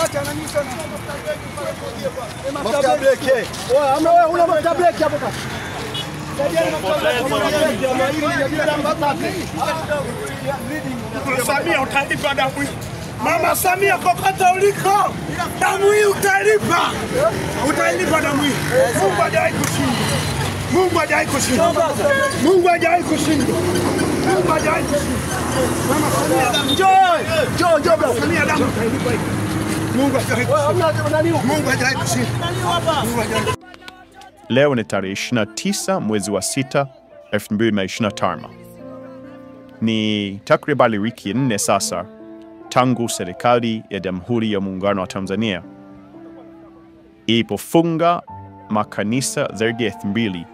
Acha na nini sana. Mafuta breki. Wewe amna wewe una mafuta breki hapo kaka. Samia utalipa damu hii. Mama Samia kokota uliko. Damu hii utalipa. Utalipa damu hii. Mungu hajawahi kushindwa. Mungu hajawahi kushindwa. Mungu hajawahi kushindwa. Mungu hajawahi kushindwa. Mama Samia damu. Njoo. Njoo njoo bro. Samia damu utalipa hii. Mungu hajawahi kushindwa. Mungu hajawahi kushindwa. Mungu hajawahi. Leo ni tarehe 29 mwezi wa 6 2025. Ni takribani wiki 4 sasa tangu serikali ya Jamhuri ya Muungano wa Tanzania ilipofunga makanisa zaidi ya 2000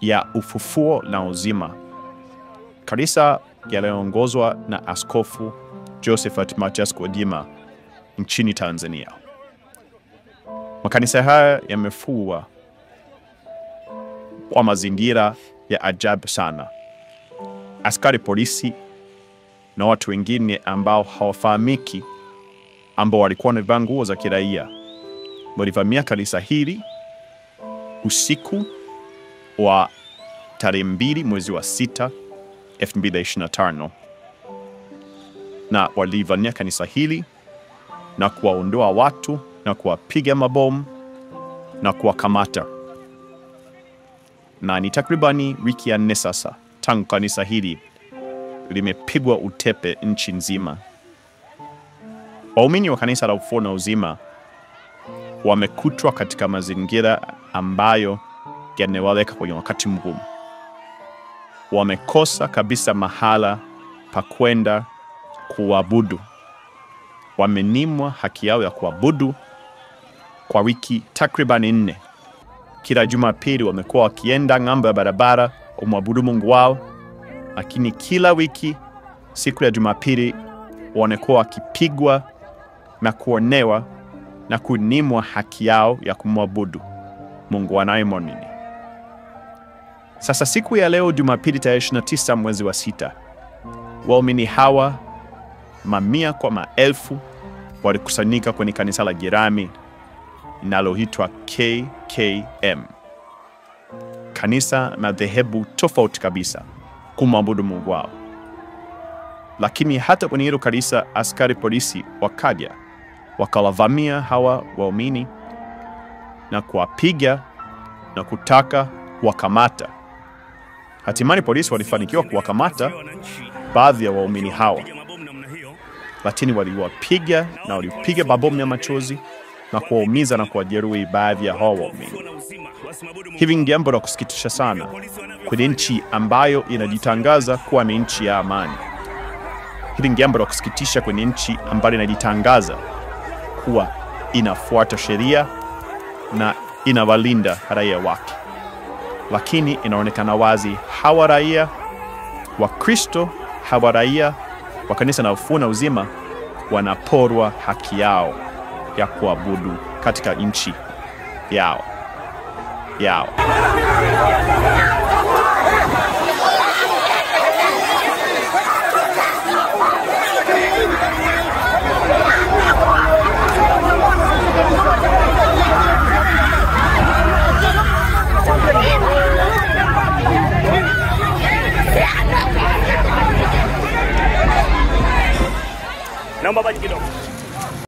ya Ufufuo na Uzima, kanisa yaliyoongozwa na Askofu Josephat Mathias Gwajima nchini Tanzania. Makanisa haya yamefungwa kwa mazingira ya ajabu sana. Askari polisi na watu wengine ambao hawafahamiki, ambao walikuwa wamevaa nguo za kiraia, walivamia kanisa hili usiku wa tarehe 2 mwezi wa 6 2025, na walivamia kanisa hili na kuwaondoa watu na kuwapiga mabomu na kuwakamata. Na ni takribani wiki ya 4 sasa tangu kanisa hili limepigwa utepe nchi nzima. Waumini wa kanisa la Ufufuo na Uzima wamekutwa katika mazingira ambayo yanawaweka kwenye wakati mgumu. Wamekosa kabisa mahala pa kwenda kuabudu. Wamenyimwa haki yao ya kuabudu kwa wiki takribani 4. Kila Jumapili wamekuwa wakienda ng'ambo ya barabara kumwabudu Mungu wao, lakini kila wiki siku ya Jumapili wamekuwa wakipigwa na kuonewa na kunyimwa haki yao ya kumwabudu Mungu wanayemwamini. Sasa siku ya leo Jumapili tarehe 29 mwezi wa 6, waumini hawa mamia kwa maelfu walikusanyika kwenye kanisa la jirani linaloitwa KKM, kanisa madhehebu tofauti kabisa, kumwabudu Mungu wao. Lakini hata kwenye hilo kanisa askari polisi wakaja wakawavamia hawa waumini na kuwapiga na kutaka kuwakamata. Hatimaye polisi walifanikiwa kuwakamata baadhi ya waumini hawa, lakini waliwapiga na walipiga mabomu ya machozi na kuwaumiza na kuwajeruhi baadhi ya hawa waumini. Hivi ni jambo la kusikitisha sana kwenye nchi ambayo inajitangaza kuwa ni nchi ya amani. Hili ni jambo la kusikitisha kwenye nchi ambayo inajitangaza kuwa inafuata sheria na inawalinda raia wake. Lakini inaonekana wazi hawa raia wa Kristo, hawa raia wa kanisa la Ufufuo na Uzima wanaporwa haki yao ya kuabudu katika nchi yao. Naomba maji kidogo.